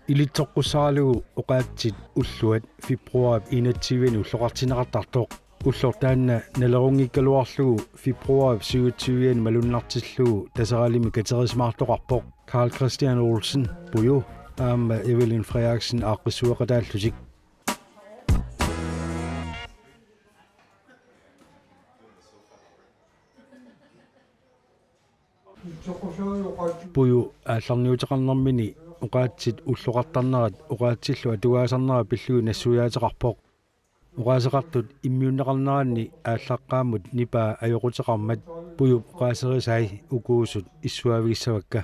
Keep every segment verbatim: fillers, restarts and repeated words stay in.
Ilitsoqqussaralugu oqaatsit ulluat februaarip enogtyve-ani ulloqartinneqartartoq. Ulloq taanna nalerunngikkaluarlugu februaarip syvogtyve-ani malunnartillugu Taseralimmi katerisimaartoqarpoq. Carl Christian Olsen, Puju, aamma Evelyn Frederiksen aaqqissueqataallutik. Puju aallarniuteqarnermini oqaatsit ulloqartarnerat oqaatsillu atugaasarnerat pillugit nassuiaateqarpoq. Oqaaseqartut immiunneqarneranni aallaqqaammut nipaa ajoquteqarmat Pujup oqaaserisai ukuusut issuaavigissavakka.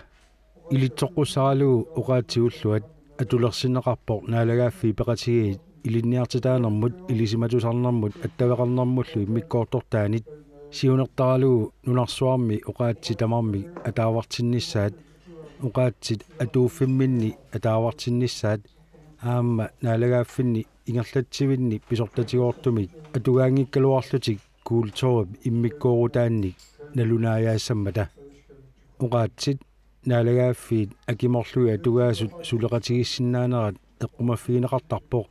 Ilitsoqqussaralugu oqaatsit ulluat atulersinneqarpoq Naalagaaffiit Peqatigiit ilinniartitaanermut, ilisimatusarnermut attaveqarnermullu immikkoortortaanit. Siunertaralugu nunarsuarmi oqaatsit tamarmik ataavartinnissaat, oqaatsit atuuffimminni ataavartinnissaat aamma naalagaaffinni ingerlatsivinni pisortatigoortumik atugaanngikkaluarlutik kulturip immikkoorutaannik nalunaajaassammata. Oqaatsit naalagaaffiit akimorlugit atugaasut suleqatigiissinnaanerat eqqumaffigineqartarpoq,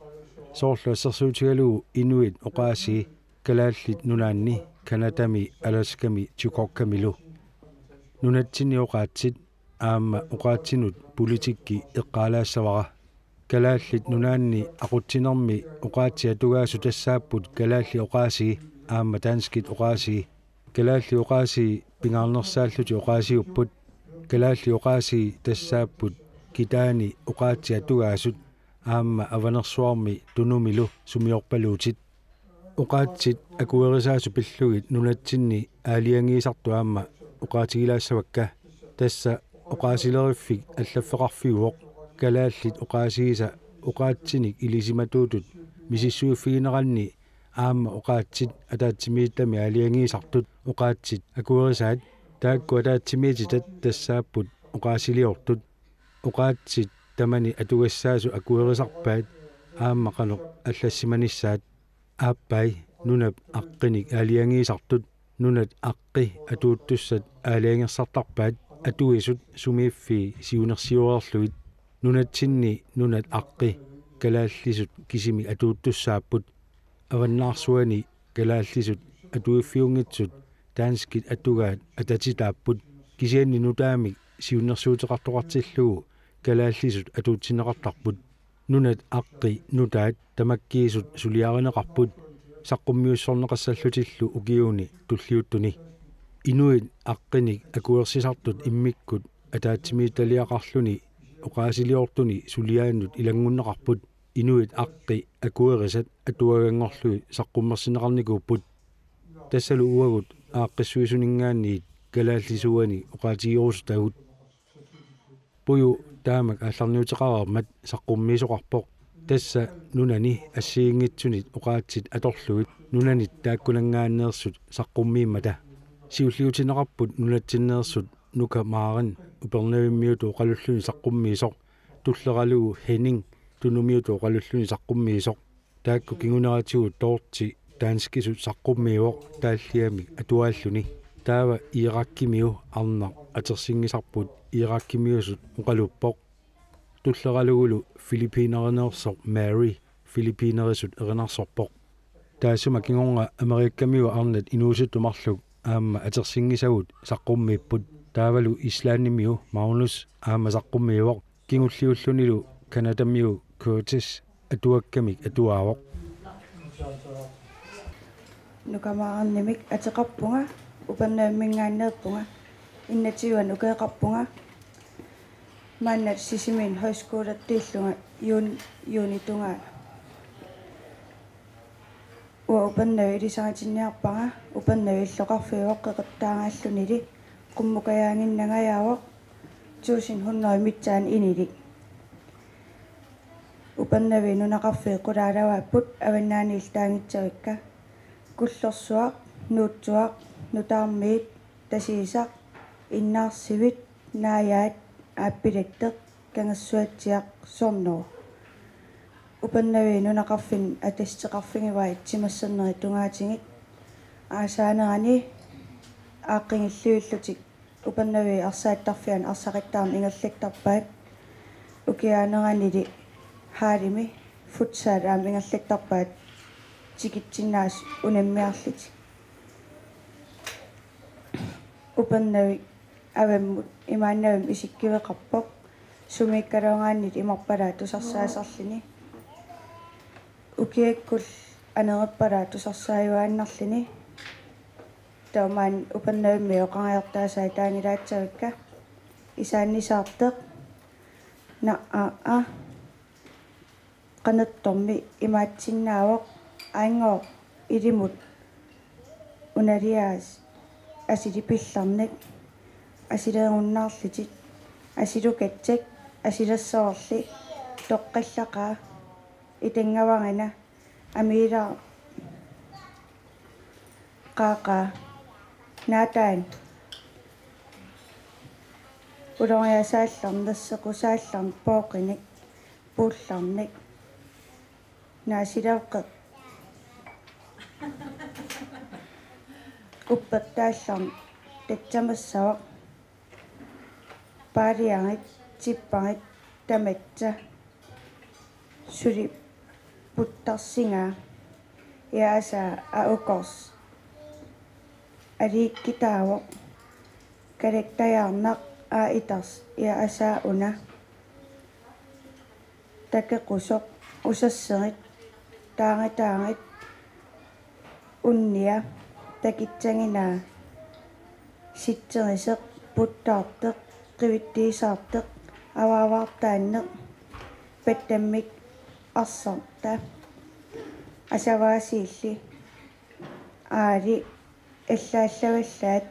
soorlu assersuutigalugu inuit oqaasii Kalaallit Nunaanni, Canadami, Alaskami, Chukotkamilu. Nunatsinni oqaatsit aamma oqaatsinut politikki eqqaalaassavara. Kalaallit Nunaanni aqutsinermi oqaatsit atugaasut tassaapput kalaallit oqaasii aamma danskit oqaasii. Kalaallit oqaasii pingaarnersaallutik oqaasiupput. Kalaallit oqaasii tassaapput kitaani oqaatsit atugaasut aamma Avanersuarmi Tunumilu sumiorpaluutit. Oqaatsit akuerisaasut pillugit nunatsinni aalajangiisartut aamma oqaatigilaassavakka. Tassa oqaasileriffik allaffeqarfiuvoq, kalaallit oqaasiisa oqaatsinik ilisimatuutut misissuiffigineranni aamma oqaatsit ataatsimiititami aalajangiisartut oqaatsit akuerisaat. Taakku ataatsimiititat tassaapput oqaasiliortut. Oqaatsit tamani atugassaasut akuerisarpaat aamma qanoq allassimanissaat. Aappai nunap aqqinik aalajangiisartut, nunat aqqi atuuttussat aalajangersartarpaat atuisut sumiiffii siunersioreerlugit. Nunatsinni nunat aqqi kalaallisut kisimik atuuttussaapput. Avannaarsuani kalaallisut atuiffiunngitsut danskit atugaat atatitaapput. Kisianni nutaamik siunnersuuteqartoqartillugu kalaallisut atuutsinneqartarput. Nunat aqqi nutaat tamakkiisut suliarineqarput saqqummiussorneqassallutillu ukiuni tulliuttuni. Inuit aqqinik akuersisartut immikkut ataatsimiititaliaqarluni oqaasiliortuni suliaannut ilanngunneqarput. Inuit aqqi akuerisat atuaganngorlugit saqqummersinneqarnikuupput. Tassalu uagut aaqqissuisuninngaanniit kalaallisuuani oqaatigerusutagut. Puju taamak aallarniuteqareermat saqqummiisoqarpoq. Tassa nunani assigiinngitsunit oqaatsit atorlugit nunanit taakkunanngaanneersut saqqummiimmata. Siulliutinneqarput nunatsinneersut Nuka Maren Upernavimmiutut oqalulluni saqqummiisoq, tulleralugu Henning Tunumiutut oqalulluni saqqummiisoq. Taakku kinguneratigut Dorthe danskisut saqqummiivoq taalliamik atuaalluni. Taava Irakimiu arnaq atersinngisarput Irakimiusut oqaluppoq. Tulleralugulu Filippiinerineersoq Mary Filippiinerisut erinarsorpoq. Taassuma kingorna Amerikamiu arnat inuusuttut marluk aamma atersinngisagut saqqummiipput. Taavalu Islandimiu Magnus aamma saqqummiivoq. Kingulliullunilu Canadamiu Curtis atuakkamik atuaavoq. Nuka Marenimik ateqarpunga, Upernavimminngaanneerpunga, enogtyve-anut ukioqarpunga, maanna Sisimiuni højskolertuullunga juun-, juunip tungaanut. Uanga Upernavik ilisaritinniarpara, Upernavik illoqarfiuvoq qeqertaaraallunili, qummukajaaginnangajaavoq, tusind hundrede mitaani inilik. Upernavik nunaqarfiit qulaalavaapput avannaaniillu taanngitsavikka: Kullorsuaq, Nuutsuaq, Nutaarmiit, Tasiisaq, Innaarsivit, Naajaat, Aappilatteq, Kangersuatsiaq, Sornoo. Upernavik nunaqarfinni attassuteqarfigivai timassernerit tungaatigit. Aasaanerani aaqqinngilluillutik Upernavik arsaattarfiani arsaqattaarneq ingerlattarpaat. Ukiaaneranili hallimi futsal aamma ingerlattarpaat tikitsinnaasut unammiarlutik. Upernavik avammut imaannavimmi isikkiveqarpoq, sumiikkaluaraanni imarpalaaq tusarsaasarluni. Ukiakkut anererpalaaq tusarsaajuaannarluni. Taava maani Upernavimmi oqariartaasai taanngilaassavakka: Isaannisaarteq, na-a-a, Qanortormi imaatsinnaavoq: Aanngooq, ilimut unaliaas, asili pillarnik, asilerunnaarlutik, asilukatsak, asilersorli, toqqallaqaa, itanngavarina, amiilaaq, qaaqaa, naataani, uloriasaallarneq, sequsaallarneq, pooqinik, puullarnik, naasilerqeq, uppertaallarneq, tassamassavaq, paaliarit, tipparit, tamatsa, suli puttarsingaa, iaasaa, aukors, aliikkitaavoq, kalaktajaarnaq, aa, itars, iaasaa, una, takeqqusoq, userserit, taaritaarit, unnia, takitsaginaa, sitseriseq, puttaarteq, qivittiisaarteq, avaavaartaanneq, pattammik, arsarta, asavaasiilli, aali, allaallavallaat,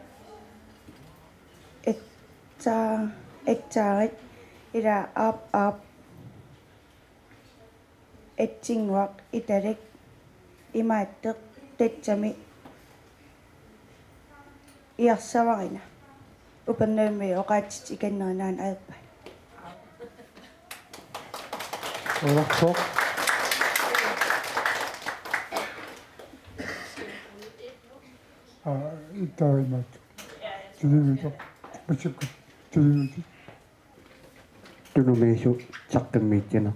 etsaa-, etsaarit, ilaa, aap, aap, etsinnguaq, italik, imaattoq, tassami, iarsavarina. Upernavimmi oqaatsit ikinnerinaanngillat. Ullaakkut. Aa, taamaat. Tilivito. Massakkut. Tilivito. Tunumiisoq saqqummiissineq.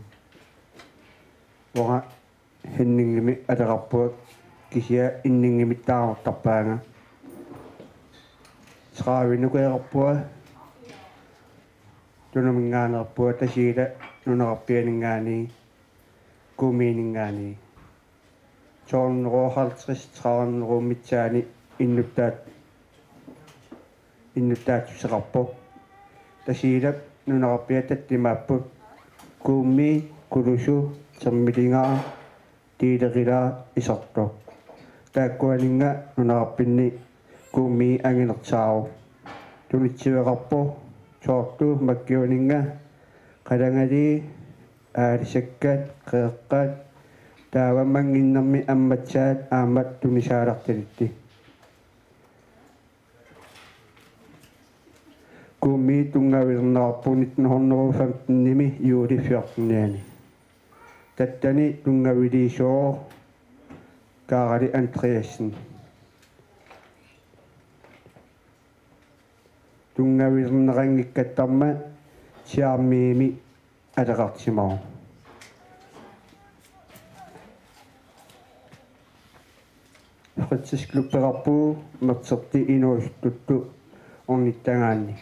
Uanga Henningimi aleqarpunga, kisianni Inninngimittaartarpaanga. Tredivinik ukioqarpunga, Tunuminngaanneerpunga, Tasiilap nunaqarfianinngaanniit, Kuummiininngaanniit. Tolv hundrede og halvtreds, tretten hundrede missaani innuttaat-, innuttaassuseqarpoq. Tasiilap nunaqarfiata tassaniippoq: Kuummi, Kulusu, Termiligaaq, Tiileqilaa, Isertoq. Taakkuaninnga nunaqarfinni Kuummi anginersaavoq. Tunitsiveqarpoq soorlu Makkiuninnga, Qalangalii, Aalisakkat, Qeqqat, taava mannginnermi Ammatsaat aamma tunisaalertalittut. Kuummi tunngavilerneqarpoq nitten hundrede og femten-imi juuli fjorten-iani. Tassani tunngaviliisoq Karali Andreassen. Tunngavilerneqanngikkatta aamma Sisimiuni aleqarsimavoq. Fritidsklubbeqarpugut Mertert inuusuttutut ornittagaanni.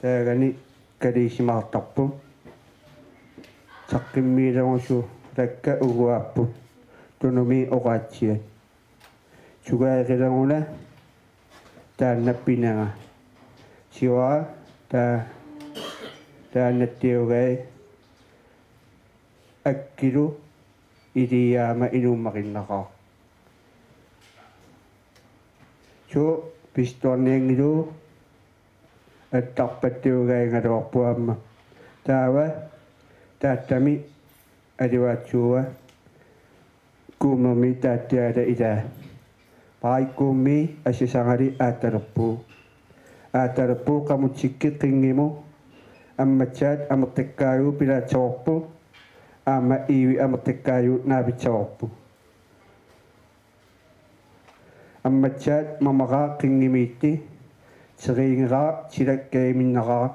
Taagani kaliisimaartarput. Saqqummiilerusuttakka uguaapput Tunumi oqaatsiat. Sugaarileruna taanna pinaga. Siua taa-, taanna tiugai akkilu iliaama inuummaqinnaqaaq. Suu pisittuarnianngilagut attarpattiugaangaluarpugut aamma. Taava taassami alivaatsuua Kuummermi taatsiaala ilaa. Paai Kuummi assasagali aattalerpugut. Aattalerpugut qamutsikki qinngimut. Ammatsaat amertakkaajugut pilaatsoorput. Aamma Iivi amertakkaajugut naapitsoorput. Ammatsaat mamaqaaq qinngimiittoq, teriigeraaq silakkaaminnaqaaq,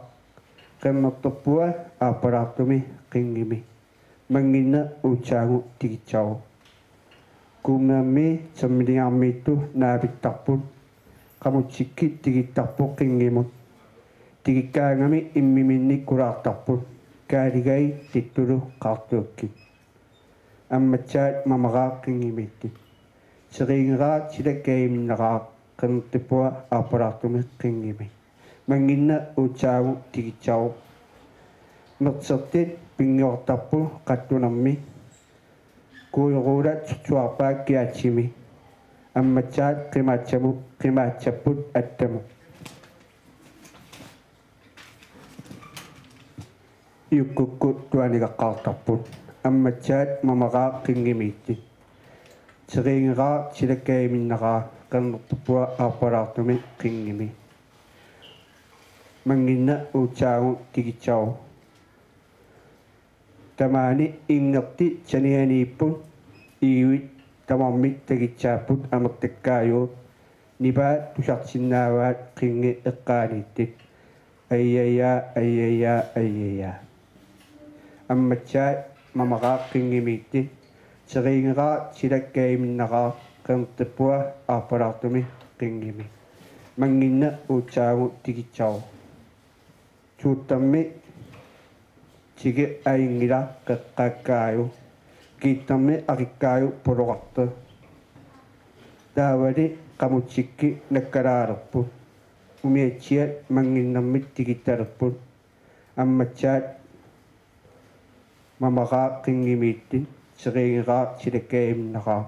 Qernertorpua aappalaartumi qinngimi. Mannginneq uutsaagut tikitsavoq. Kuummermi terminiarmiittoq naapittarput. Qamutsikki tikittarput qinngimut. Tikikkaangami immiminnik kulaartarput. Kaaligai tittulu qaartuakkit. Ammatsaat mamaqaaq qinngimiittit. Teriigeraaq tila kajuminneraaq. Qernertorpua aappalaartumi qinngimi. Mannginneq uutsaagut tikitsavoq. Mertertit pinnguartarput qattunermi. Kuiruula tortuarpaa kiatsimi. Ammatsaat qimaatsamut qimaatsapput attamut. Iukkukkut tuanigaqqaartarput. Ammatsaat mamaqaaq qinngimiittit. Teriigeraaq tila kajuminneraaq. Qernertorpua aappalaartumi qinngimi. Mannginneq uutsaagut tikitsavoq. Tamaani inngertit sanianiipput, iivit tamarmik takitsaapput amertakkaajuvoq, nipaat tusarsinnaavaat qinngit eqqaaniittit. Ajajaa, ajajaa, ajajaa. Ammatsaat mamaqaaq qinngimiittit. Teriigeraaq tila kajuminneraaq. Qernertorpua aappalaartumi qinngimi. Mannginneq uutsaagut tikitsavoq. Tuuttarmi tiki ajunngilaq qeqqaakkaajuvoq. Kiittarmi aqikkaajuvoq poloqartoq. Taavali qamutsikki nakkalaalerput. Umiatsiat mannginnermik tikittalerput. Ammatsaat mamaqaaq qinngimiittit. Teriigeraaq tila kajuminneraaq.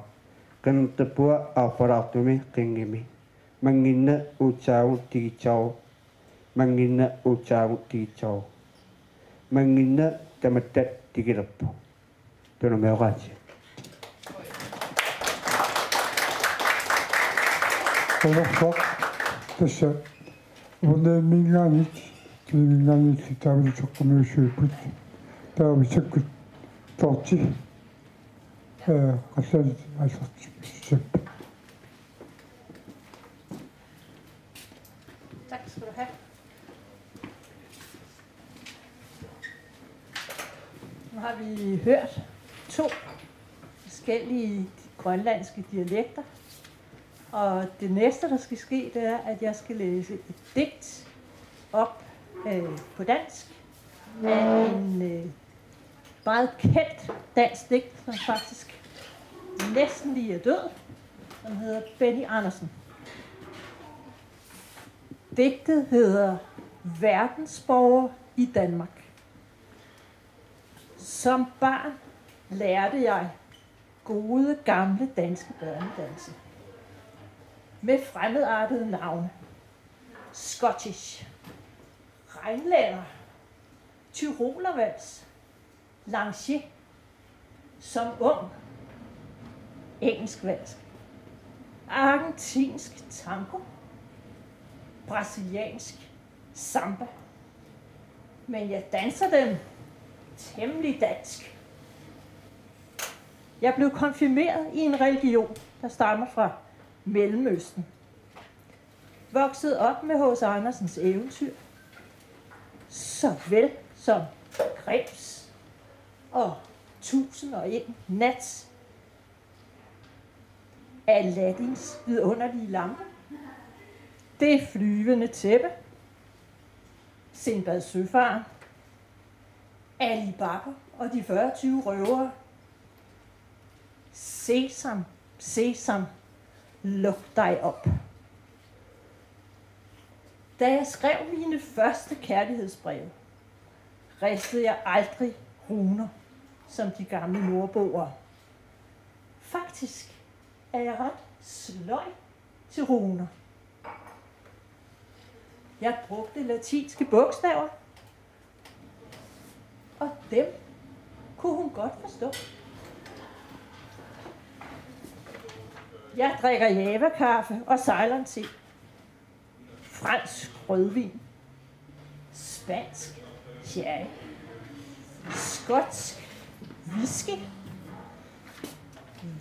Qernertorpua aappalaartumi qinngimi. Mannginneq uutsaagut tikitsavoq. Mannginneq uutsaagut tikitsavoq. Mannginneq tamatta tikilerpoq. Tunumiooqaatsi. Qujanarsuaq. Tassa Uunnaaminngaanniit, Tunumminngaanniit taavalu saqqummiussuipput. Taava massakkut Dorthe, øh, qallunaatut aallartippoq. Tak skal du have. Nu har vi hørt to forskellige grønlandske dialekter, og det næste, der skal ske, det er, at jeg skal læse et digt op øh, på dansk af en øh, meget kendt dansk digter, som faktisk næsten lige er død, som hedder Benny Andersen. Digtet hedder Verdensborger i Danmark. Som barn lærte jeg gode gamle danske børnedanse med fremmedartede navne. Skotsk, rhinlænder, tyrolervals, lancier, som ung, engelsk valsk, argentinsk tango, brasiliansk samba. Men jeg danser dem temmelig dansk. Jeg blev konfirmeret i en religion, der stammer fra Mellemøsten. Voksede op med H C Andersens eventyr, såvel som Grimms og Tusind og en Nat, Aladdins vidunderlige lampe, Det flyvende tæppe, Sindbad Søfaren, Ali Baba og de fyrre tyve røvere. Sesam, sesam, luk dig op. Da jeg skrev mine første kærlighedsbreve, ristede jeg aldrig runer som de gamle nordboere. Faktisk er jeg ret sløj til runer. Jeg brugte latinske bogstaver, og dem kunne hun godt forstå. Jeg drikker Java-kaffe og Ceylon-te, fransk rødvin, spansk sherry, skotsk whisky,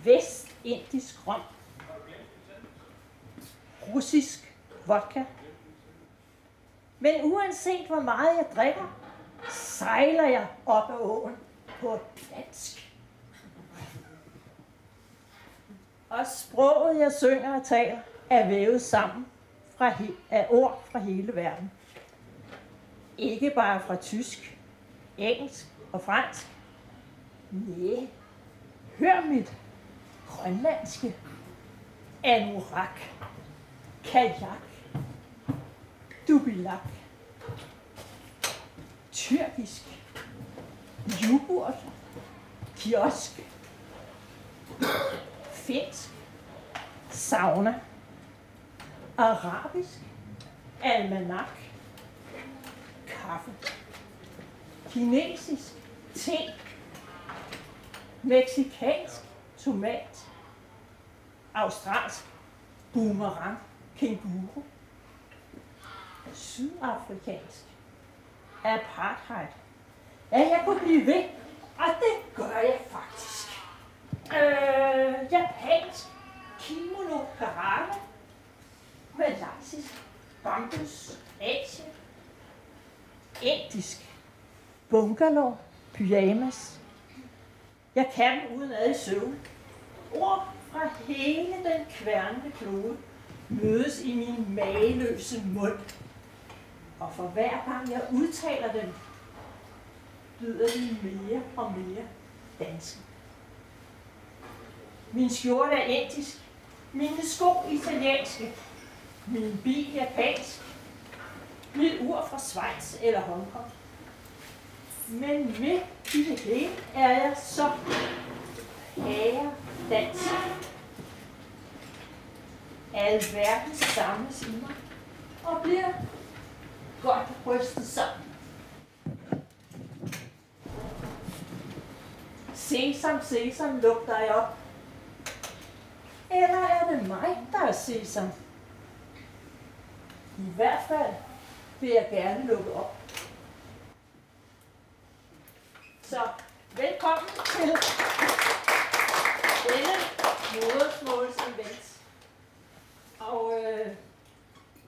vestindisk rom, russisk vodka. Men uanset hvor meget jeg drikker, sejler jeg op ad åen på dansk. Og sproget, jeg synger og taler, er vævet sammen fra he- af ord fra hele verden. Ikke bare fra tysk, engelsk og fransk. Næh, hør mit grønlandske. Anorak, kajak, dubilak, tyrkisk, yoghurt, kiosk, finsk, sauna, arabisk, almanak, kaffe, kinesisk, te, mexicansk, tomat, australsk, boomerang, kænguru, sydafrikansk, apartheid. Ja, jeg kunne blive ved, og det gør jeg faktisk. Øh, japansk, kimono, karate, malaysisk, bambus, Asien, indisk, bungalow, pyjamas. Jeg kan dem uden ad i søvn. Ord fra hele den kværnende klode mødes i min mageløse mund. Og for hver gang jeg udtaler dem, lyder de mere og mere danske. Min skjorte er indisk, mine sko italienske, min bil japansk, mit ur fra Schweiz eller Hongkong. Men midt i det hele er jeg så pæredansk. Alverden samles i mig og bliver godt rystet sammen. Sesam, sesam, luk dig op. Eller er det mig, der er sesam? I hvert fald vil jeg gerne lukke op. Så velkommen til denne modersmålsevent. Og øh,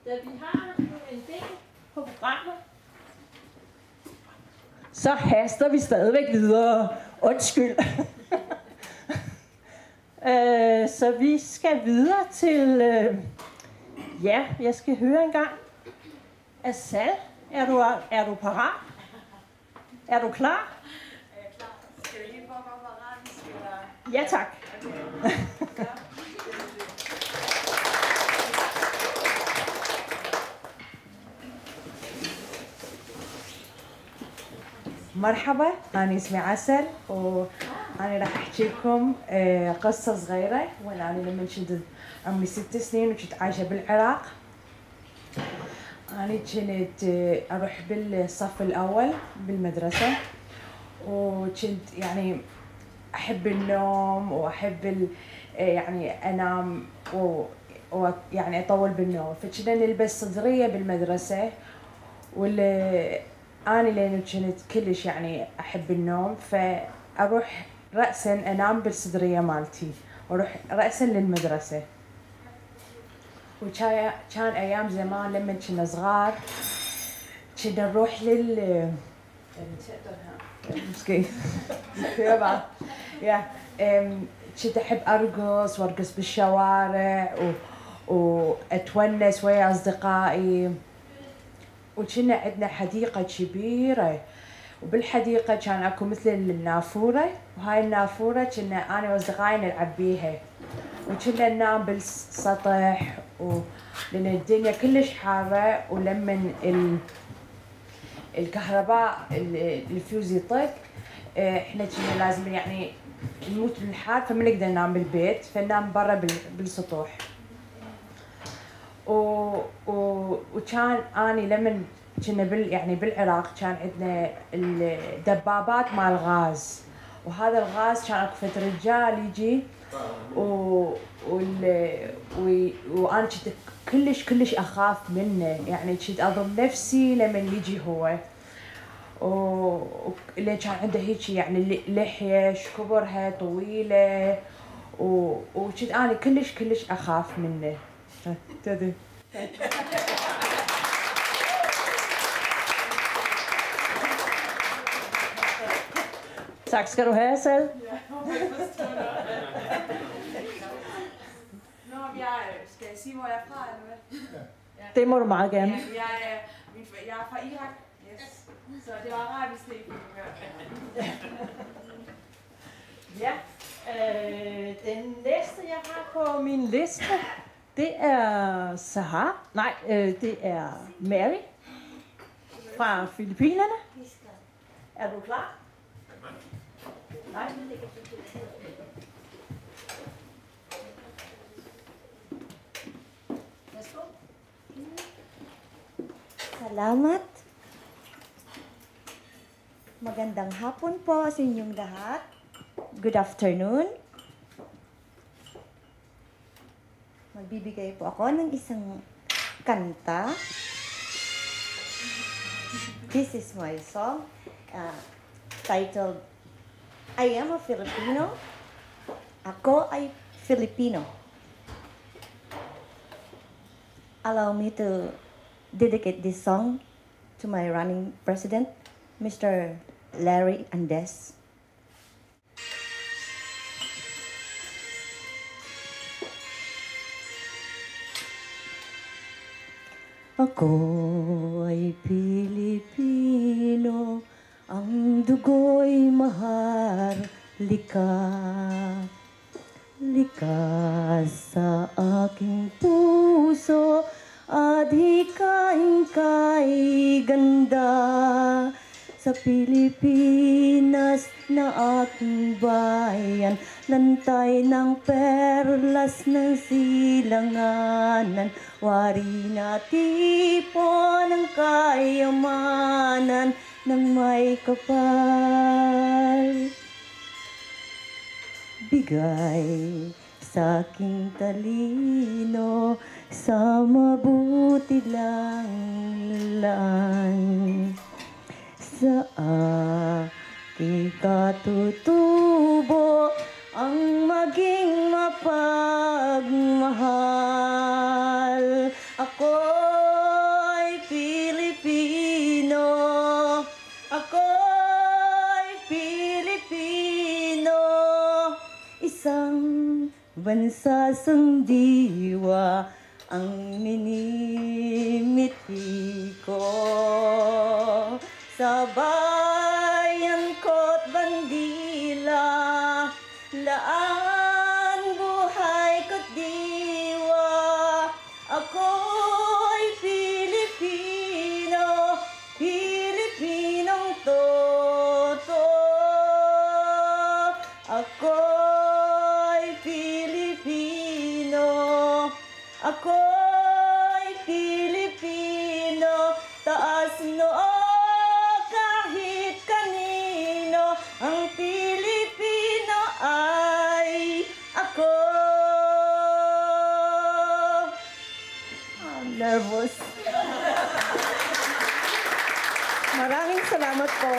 da vi har nu en del på programmet, så haster vi stadigvæk videre. Undskyld. Øh, så vi skal videre til... Øh, ja, jeg skal høre en gang. Asal, er du, er du parat? Er du klar? Jeg er klar. Skal vi lige prøve at komme fra radioen, eller? Ja, tak. Okay. Så. مرحبا، أنا اسمي عسل، وأنا راح أحكي لكم آه، قصة صغيرة. وين أنا لما كنت عمري ست سنين وكنت عايشة بالعراق. أنا كنت آه، أروح بالصف الأول بالمدرسة، وكنت يعني أحب النوم وأحب ال... آه، يعني أنام و... و... يعني أطول بالنوم. فكنا نلبس صدرية بالمدرسة، وال أنا لأنه كنت كلش يعني أحب النوم، فأروح رأسا أنام بالصدرية مالتي وأروح رأسا للمدرسة. وكان كان أيام زمان لما كنا صغار كنا نروح لل مسكين. يا. أم، كنت أحب أرقص وأرقص بالشوارع و... وأتونس ويا أصدقائي. وكنا عندنا حديقة كبيرة، وبالحديقة كان أكو مثل النافورة، وهاي النافورة كنا أنا وأصدقائي نلعب بيها، وكنا ننام بالسطح و... لأن الدنيا كلش حارة، ولمن ال... الكهرباء ال... الفيوز يطق، آه، إحنا كنا لازم يعني نموت من الحار، فما نقدر ننام بالبيت، فننام برا بال... بالسطوح. و... و... وكان أني لمن كنا بال... يعني بالعراق كان عندنا الدبابات مال غاز، وهذا الغاز كان اكو فد رجال يجي و... وال... و... وأنا كنت كلش كلش أخاف منه، يعني كنت أضرب نفسي لمن يجي هو. و... و... لأن كان عنده هيك يعني ل- لحية شكبرها طويلة، و... وكنت أنا كلش كلش أخاف منه. تدري. Tak skal du have, selv. Ja, håber, jeg forstår noget. Nå, jeg, skal jeg sige, hvor jeg er fra, eller hvad? Det må du meget gerne. Ja, jeg, er, min, for- jeg er fra Irak. Yes. Så det var rart, hvis det ikke kunne høre. Ja, øh, den næste, jeg har på min liste, det er Sahar. Nej, øh, det er Mary fra Filippinerne. Er du klar? Nej. Værsgo. Salamat. Magandang hapon po sa inyong lahat. Good afternoon. Magbibigay po ako ng isang kanta. This is my song, uh, titled I Am a Filipino. Ako ay Filipino. Allow me to dedicate this song to my running president, Mister Larry Andes. Ako ay Pilipino, ang dugo'y maharlika. Likas sa aking puso, adhikain kay ganda. Sa Pilipinas na aking bayan, lantay ng perlas ng silanganan, wari na tipo ng kayamanan ng may kapal. Bigay sa aking talino, sa mabuti lang laan. Sa aking katutubo, ang maging mapagmahal. Ako'y Pilipino, ako'y Pilipino, isang bansa sangdiwa ang minimithi ko. Sa bayan ko't bandila, laan buhay ko't diwa. Ako'y Pilipino, Pilipinong totoo. Ako'y Pilipino, ako'y Pilipino, taas noo kahit kanino. Ang Pilipino ay ako. Ah, nervous. Maraming salamat po.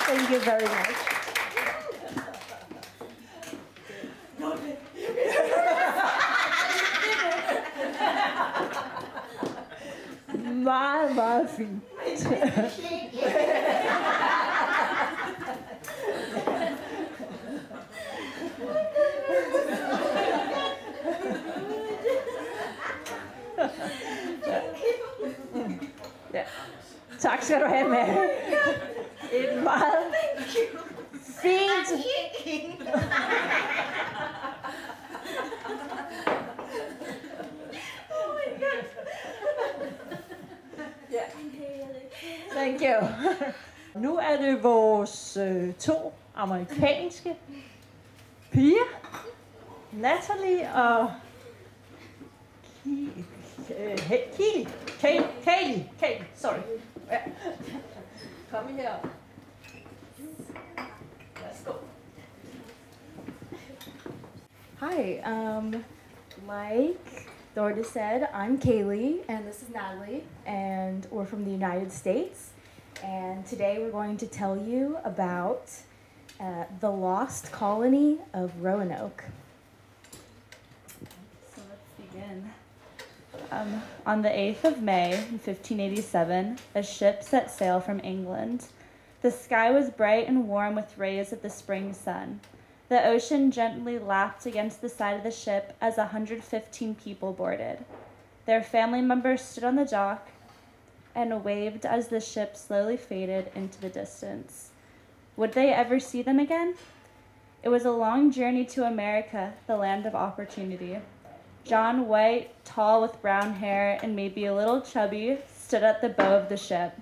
Thank you very much. Meget, meget fint. Ja. Tak skal du have, Mary. Et meget fint. Thank you. Nu er det vores øh, to amerikanske piger, Natalie og Ki- øh, He- Kili. Kay- Kaylee. Kaylee, sorry. Ja. Kom her. Værsgo. Hi, um, like Dorda said, I'm Kaylee, and this is Natalie, and we're from the United States. And today we're going to tell you about uh, the lost colony of Roanoke. So let's begin. Um, on the eighth of May in fifteen eighty-seven, a ship set sail from England. The sky was bright and warm with rays of the spring sun. The ocean gently lapped against the side of the ship as a hundred fifteen people boarded. Their family members stood on the dock and waved as the ship slowly faded into the distance. Would they ever see them again? It was a long journey to America, the land of opportunity. John White, tall with brown hair and maybe a little chubby, stood at the bow of the ship.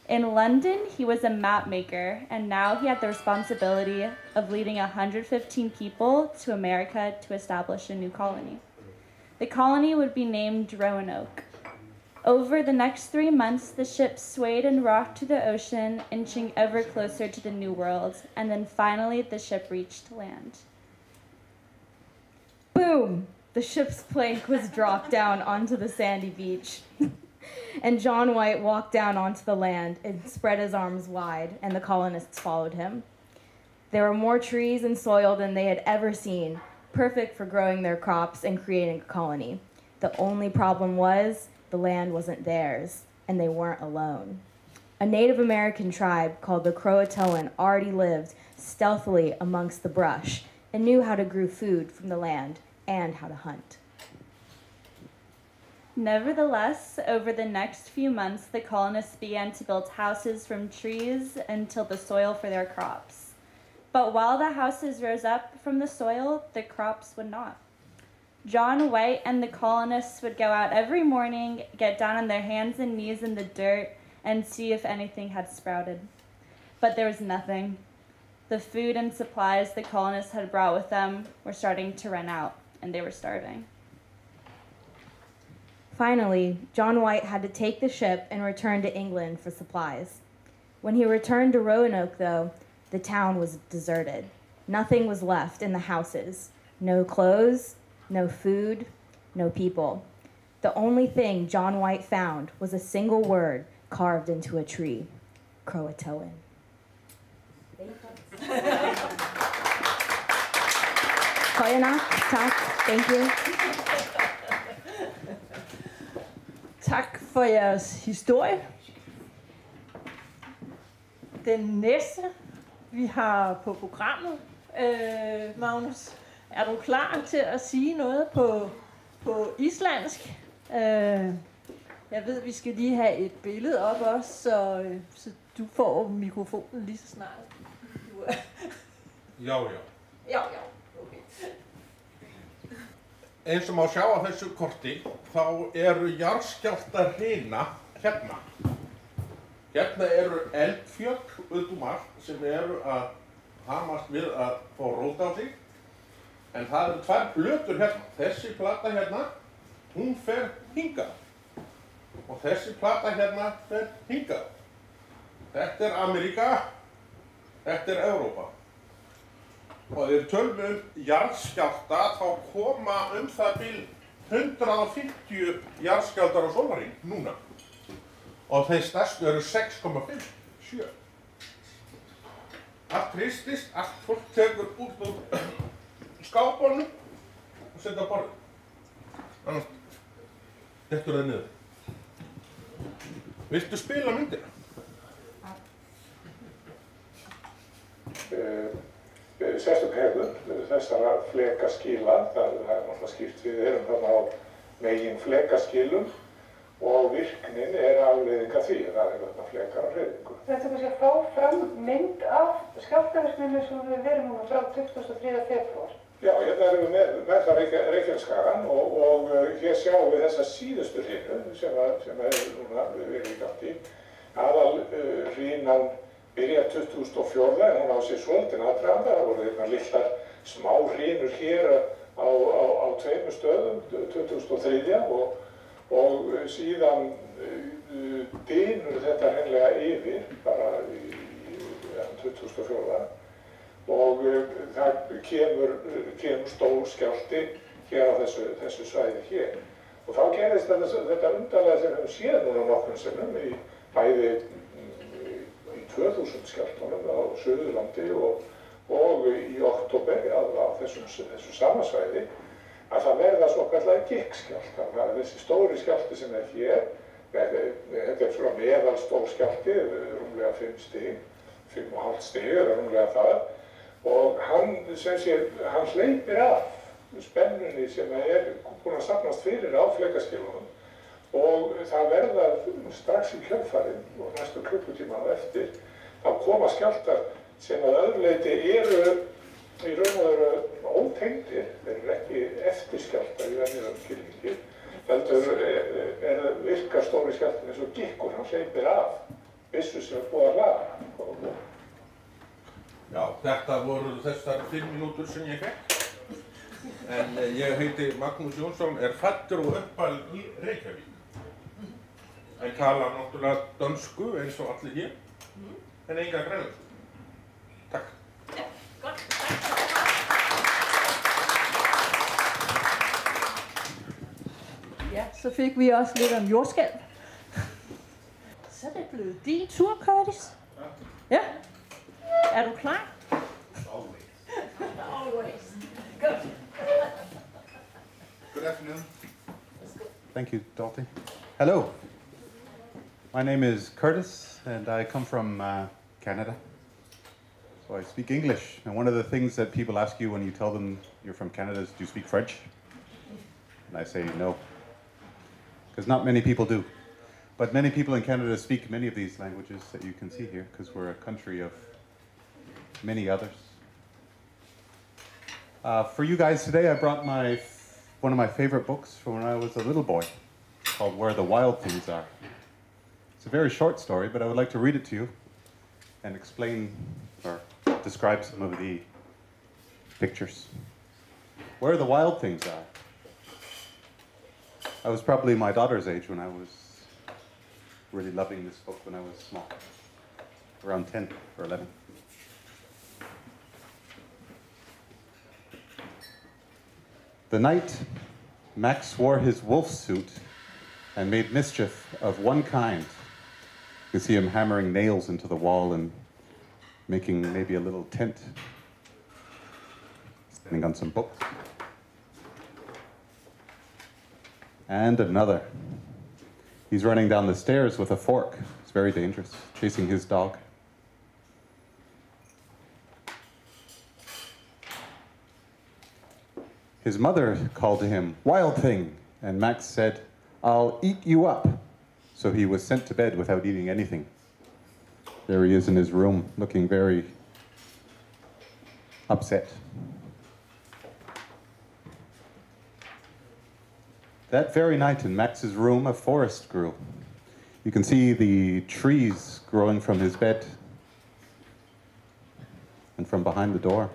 In London, he was a map maker, and now he had the responsibility of leading a hundred fifteen people to America to establish a new colony. The colony would be named Roanoke. Over the next three months, the ship swayed and rocked to the ocean, inching ever closer to the New World, and then finally the ship reached land. Boom! The ship's plank was dropped down onto the sandy beach. And John White walked down onto the land and spread his arms wide, and the colonists followed him. There were more trees and soil than they had ever seen, perfect for growing their crops and creating a colony. The only problem was the land wasn't theirs, and they weren't alone. A Native American tribe called the Croatoan already lived stealthily amongst the brush and knew how to grow food from the land and how to hunt. Nevertheless, over the next few months, the colonists began to build houses from trees and till the soil for their crops. But while the houses rose up from the soil, the crops would not. John White and the colonists would go out every morning, get down on their hands and knees in the dirt, and see if anything had sprouted. But there was nothing. The food and supplies the colonists had brought with them were starting to run out, and they were starving. Finally, John White had to take the ship and return to England for supplies. When he returned to Roanoke, though, the town was deserted. Nothing was left in the houses. No clothes, no food, no people. The only thing John White found was a single word carved into a tree: Croatoan. Qujanaq, tak, thank you. Tak for jeres historie. Den næste, vi har på programmet, øh, Magnus, er du klar til at sige noget på, på islandsk? Øh, jeg ved, vi skal lige have et billede op også, så, øh, så du får mikrofonen lige så snart. Du er... Já, já. Ja, ja, okay. Eins og má sjá á þessu korti, þá eru jarðskjálftahrina hérna. Hérna eru eldfjöll út um allt sem eru að hamast við að fá rót á sig. En það eru tvær plötur hérna. Þessi plata hérna, hún fer hingað. Og þessi plata hérna fer hingað. Þetta er Ameríka, Þetta er Evrópa. Og ef við tölum um jarðskjálfta, þá koma um það bil hundrað og fimmtíu jarðskjálftar á sólarhring núna. Og þeir stærstu eru sex komma fimm, sjö. Allt hristist, allt fólk tekur út úr skápunum og setur á borðið. Annars dettur það niður. Viltu spila myndina? Eh, eh, sérstök hegðun, eh, þessara flekaskila, það, það er náttúrulega skýrt, við erum þarna á megin flekaskilum og virknin er afleiðing af því, það er vegna flekar á hreyfingu. Ertu kannski að fá fram mynd af skjálftavirkninni sem við erum núna frá tuttugasta og þriðja febrúar? Já, hérna erum við með, með Reykjanesskagann og, og eh, hér sjáum við þessa síðustu hrinu sem, sem er núna verið í gangi. Aðal uh, hrinan byrjar tuttugasta og fjórða en hún á sér svolítinn aðdraganda. Litlar smáhrinur hér á, á, á tveimur stöðum, tuttugasta og þriðja og, og síðan uh, dynur þetta hreinlega yfir bara í, í tuttugasta og fjórða og uh, kemur, kemur stór skjálfti hér á þessu, þessu svæði hér. Og gerðist þetta, þetta undarlega sem við séum núna nokkrum sinnum í bæði í tvö þúsund skjálftunum á Suðurlandi og, og í október á, á þessum, þessu sama svæði. Að það verða svokallaðir gikkskjálftar. Og það er, þessi stóri skjálfti sem er hér, eh, eh, þetta er svona meðalstór skjálfti, eh, rúmlega fimm stig, fimm og hálft stig eða rúmlega það. Og hann, sem sé, hann hleypir af spennunni sem er búin að safnast fyrir á flekaskilunum. Og það verða strax í kjölfarið og næstu klukkutíma á eftir, þá koma skjálftar sem að öðru leyti eru í raun og veru ótengdir, þeir eru ekki eftirskjálftar í venjulegum skilningi, heldur er, er, virkar stóri skjálftinn eins og gikkur, hann hleypir af byssu sem er búið að hlaða. Já, þetta voru þessar fimm mínútur sem ég fekk. En eh, Ég heiti Magnús Jónsson, er fæddur og uppalinn í Reykjavík. En tala náttúrulega dönsku eins og allir hér, en enga grænlensku. Takk. Ja, så fik vi også lidt om jordskælv. Så er det blevet din tur, Curtis. Ja. Er du klar? Always. Good. Good afternoon. Thank you, Dorothy. Hello. My name is Curtis, and I come from uh, Canada. So I speak English. And one of the things that people ask you when you tell them you're from Canada is, "Do you speak French?" And I say, "No." Because not many people do. But many people in Canada speak many of these languages that you can see here, because we're a country of many others. Uh, for you guys today, I brought my one of my favorite books from when I was a little boy, called Where the Wild Things Are. It's a very short story, but I would like to read it to you and explain or describe some of the pictures. Where the Wild Things Are. I was probably my daughter's age when I was really loving this book when I was small, around ten or eleven. The night, Max wore his wolf suit and made mischief of one kind. You see him hammering nails into the wall and making maybe a little tent, standing on some books. And another. He's running down the stairs with a fork. It's very dangerous, chasing his dog. His mother called to him, "Wild thing," and Max said, "I'll eat you up." So he was sent to bed without eating anything. There he is in his room, looking very upset. That very night in Max's room, a forest grew. You can see the trees growing from his bed and from behind the door.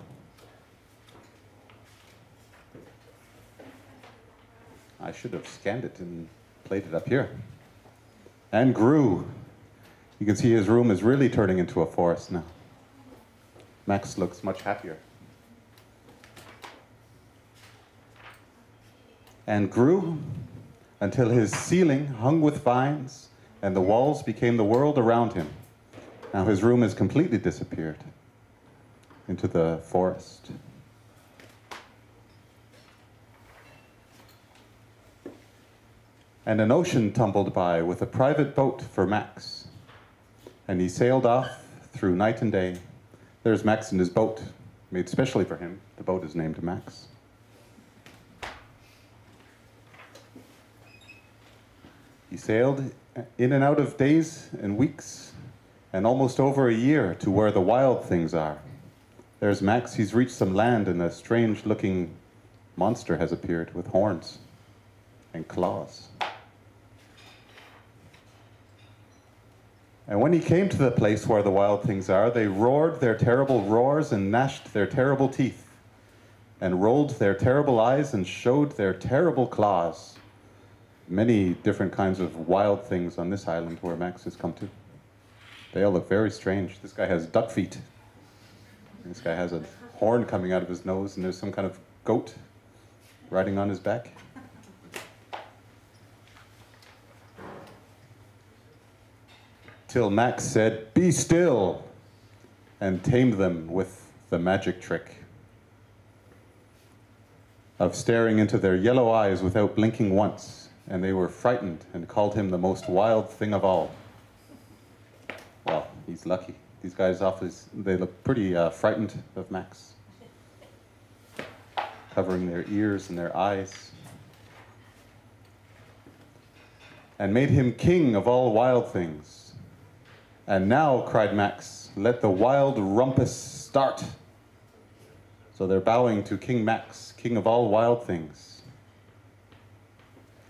I should have scanned it and played it up here. And grew. You can see his room is really turning into a forest now. Max looks much happier. And grew until his ceiling hung with vines and the walls became the world around him. Now his room has completely disappeared into the forest. And an ocean tumbled by with a private boat for Max. And he sailed off through night and day. There's Max in his boat, made specially for him. The boat is named Max. He sailed in and out of days and weeks, and almost over a year to where the wild things are. There's Max. He's reached some land, and a strange looking monster has appeared with horns and claws. And when he came to the place where the wild things are, they roared their terrible roars and gnashed their terrible teeth, and rolled their terrible eyes and showed their terrible claws. Many different kinds of wild things on this island where Max has come to. They all look very strange. This guy has duck feet. This guy has a horn coming out of his nose, and there's some kind of goat riding on his back. Till Max said, "Be still," and tamed them with the magic trick. of staring into their yellow eyes without blinking once, and they were frightened and called him the most wild thing of all. Well, he's lucky. These guys off his, they look pretty uh, frightened of Max, covering their ears and their eyes. And made him king of all wild things. And now, cried Max, let the wild rumpus start. So they're bowing to King Max, king of all wild things.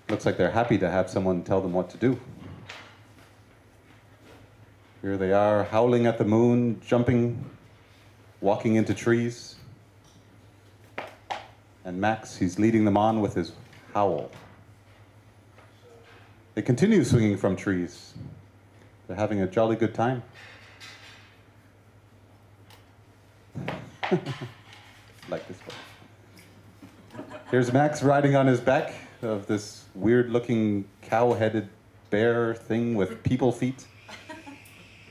Looks like they're happy to have someone tell them what to do. Here they are, howling at the moon, jumping, walking into trees. And Max, he's leading them on with his howl. They continue swinging from trees. They're having a jolly good time. Like this one. Here's Max riding on his back of this weird looking cow headed bear thing with people feet.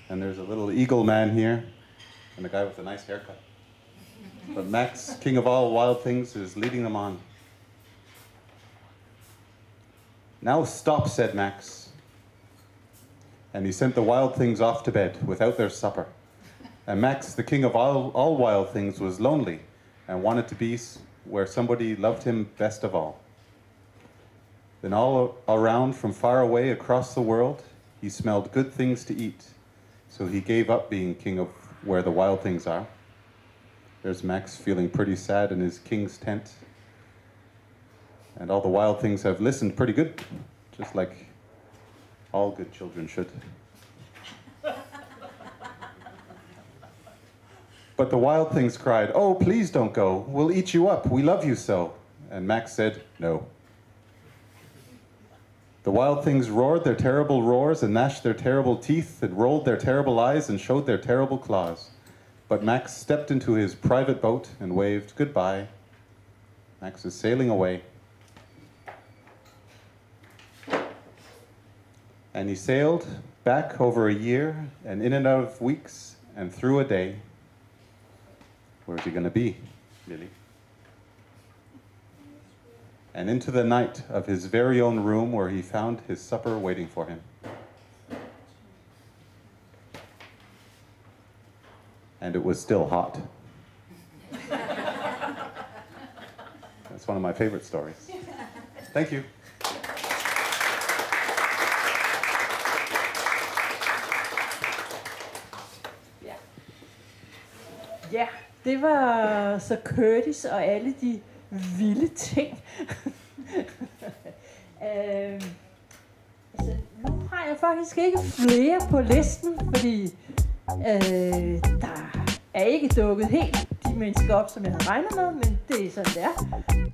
And there's a little eagle man here and a guy with a nice haircut. But Max, king of all wild things, is leading them on. Now stop, said Max. And he sent the wild things off to bed without their supper. And Max, the king of all, all wild things, was lonely and wanted to be where somebody loved him best of all. Then all around, from far away across the world, he smelled good things to eat. So he gave up being king of where the wild things are. There's Max feeling pretty sad in his king's tent. And all the wild things have listened pretty good, just like all good children should. But the wild things cried, oh, please don't go. We'll eat you up. We love you so. And Max said, no. The wild things roared their terrible roars and gnashed their terrible teeth and rolled their terrible eyes and showed their terrible claws. But Max stepped into his private boat and waved goodbye. Max is sailing away. And he sailed back over a year and in and out of weeks and through a day. Where's he going to be, Lily? And into the night of his very own room where he found his supper waiting for him. And it was still hot. That's one of my favorite stories. Thank you. Ja. Ja, det var så Curtis og alle de vilde ting. øh, altså, nu har jeg faktisk ikke flere på listen, fordi øh, der er ikke dukket helt de mennesker op, som jeg havde regnet med, men det er sådan, det er.